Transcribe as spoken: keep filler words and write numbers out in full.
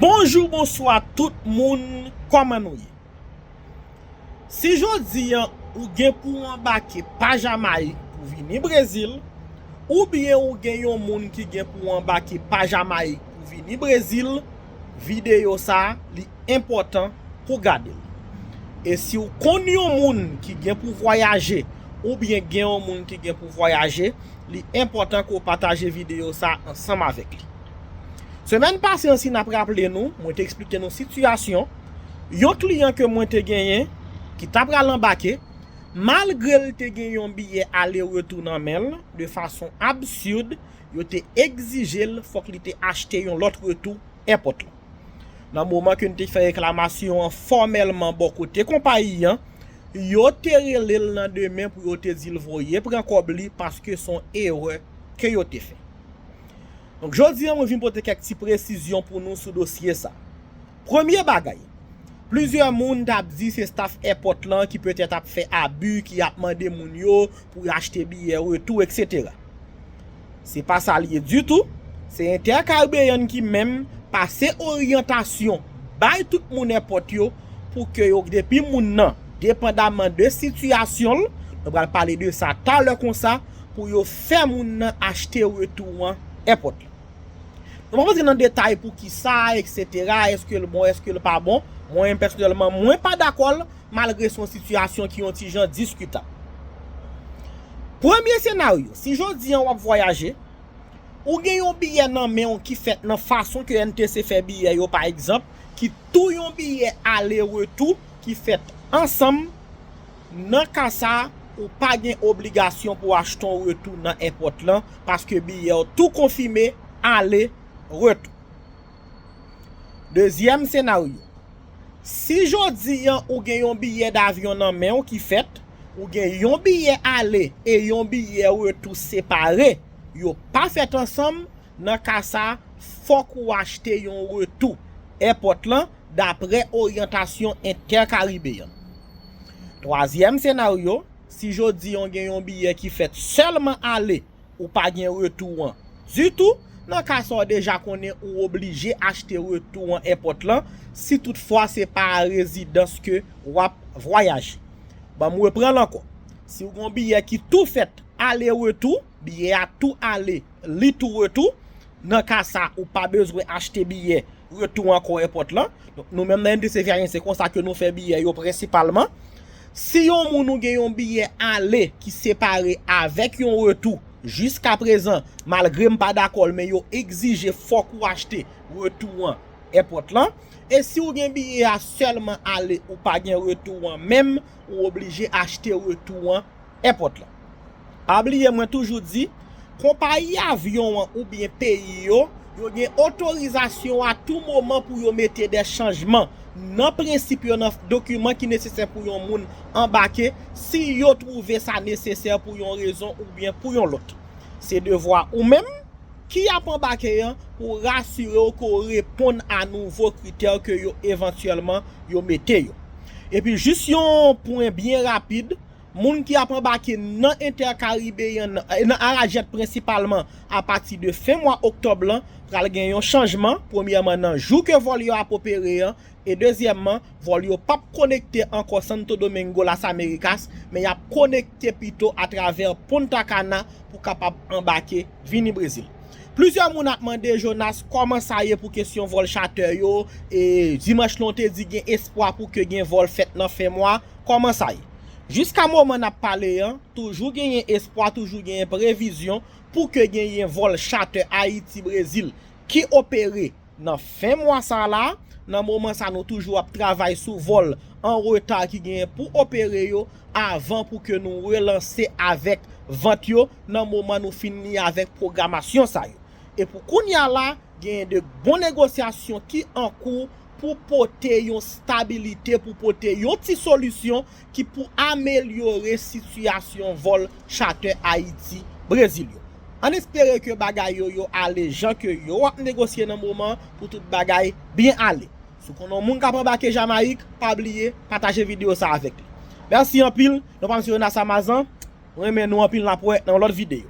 Bonjou, bonswa tout moun, kòman nou ye? Si jodi an ou gen pou w anbake pa Jamayik pou vini Brezil, oubyen ou gen yon moun ki gen pou w anbake pa Jamayik pou vini Brezil, videyo sa a, li enpòtan pou gade l. E si w konn yon moun ki gen pou vwayaje, oubyen gen yon moun ki gen pou vwayaje, li enpòtan ke w pataje videyo sa a ansanm avèk li. Semèn pase an, si n ap raple nou, mwen te eksplike nou sitiyasyon yon kliyan ke mwen te genyen ki ta pral anbake, malgre l te gen yon biyè ale retou nan men l, de fason absid, yo te egzije l fòk li te achte yon lòt retou èpòt la. Nan moman ke n te fè reklamasyon an fòmèlman bò kote konpayi an, yo te rele l nan demen pou yo te di l voye pran kòb li paske se yon erè ke yo te fè. Donk, jodi an, mwen vin pote kèk ti presizyon pou nou sou dosye sa. Premye bagay, plizyè moun t ap di se staf èpòt lan ki petèt ap fè abi, ki ap mande moun yo pou y achte biyè retou, etsetera. Se pa sa l ye ditou. Se Intercaribbean ki menm pase oryantasyon bay tout moun èpòt yo pou ke yo, depi moun nan, depandaman de sitiyasyon l, nou pral pale de sa talè konsa, pou yo fè moun nan achte retou an èpòt la. Nou p ap rantre nan detay pou ki sa, etsetera, èske l bon, èske l pa bon. Mwen menm pèsonèlman, mwen pa dakò l, malgre se yon sitiyasyon ki yon ti jan diskitab. Premye senaryo, si jodi an w ap vwayaje, ou gen yon biyè nan men w ki fèt nan fason ke N T C fè biyè yo, pa egzanp, ki tou yon biyè ale retou ki fèt ansanm, nan ka sa, ou pa gen obligasyon pou w achte yon retou nan èpòt lan, paske biyè w tou konfime ale retou. Dezyèm senaryo, si jodi an ou gen yon biyè davyon nan men w ki fèt, ou gen yon biyè ale e yon biyè retou separe, yo pa fèt ansanm, nan ka sa, fòk ou achte yon retou èpòt lan dapre oryantasyon Intercaribbean. Twazyèm senaryo, si jodi an gen yon biyè ki fèt sèlman ale, ou pa gen retou an ditou, nan ka sa w deja konnen ou oblije achte retou an èpòt lan, si toutfwa se pa a rezidans ke w ap vwayaje. Ban m reprann l ankò. Si w gen yon biyè ki tou fèt ale retou, biyè a tou ale, li tou retou, nan ka sa, ou pa bezwen achte biyè retou ankò èpòt lan. Donk, nou menm nan N T C Vyayen, se konsa ke nou fè biyè yo prensipalman. Si yon moun ou gen yon biyè ale ki separe avèk yon retou, jiskaprezan, malgre m pa dakò l, men yo egzije fòk ou achte retou an èpòt lan. E si w gen biyè a sèlman ale, ou pa gen retou an menm, ou oblije achte retou an èpòt lan. Pa bliye, mwen toujou di, konpayi avyon an oubyen peyi yo, yo gen otorizasyon a tou moman pou yo mete de chanjman nan prensip yo, nan dokiman ki nesesè pou yon moun anbake, si yo twouve sa nesesè pou yon rezon oubyen pou yon lòt. Se devwa ou menm ki ap anbake an pou w rasire w ke w reponn a nouvo kritè ke yo evantyèlman yo mete yo. Epi jis yon pwen byen rapid, moun ki ap anbake nan Intercaribbean, nan Arajet prensipalman, apati de fen mwa oktòb lan, pral gen yon chanjman, premyèman nan jou ke vòl yo ap opere an, e dezyèmman, vòl yo p ap konekte ankò Santo Domingo, Las Americas, men y ap konekte pito atravè Punta Cana pou kapab anbake vini Brezil. Plizyè moun ap mande, Jonas, kòman sa ye pou kesyon vòl chatè yo? E dimanch lan w te di gen espwa pou ke gen vòl fèt nan fen mwa, kòman sa ye? Jiska moman n ap pale an, toujou genyen espwa, toujou genyen previzyon pou ke genyen vòl chatè Ayiti-Brezil ki opere nan fen mwa sa la. Nan moman sa, nou toujou ap travay sou vòl an reta ki genyen pou opere yo avan pou ke nou relanse avèk vant yo nan moman nou fini avèk pwogramasyon sa yo. E pou kounye a la, genyen de bon negosyasyon ki an kou pou pote yon stabilite, pou pote yon ti solisyon ki pou amelyore sitiyasyon vòl chatè Ayiti-Brezil yo. Ann espere ke bagay yo, yo ale jan ke yo ap negosye nan moman pou tout bagay byen ale. Si w konnen yon moun k ap anbake Jamayik, pa bliye pataje videyo sa avèk li. Mèsi anpil, non pa m se Jonas Amazan, mwen renmen nou anpil, n ap wè nan yon lòt videyo.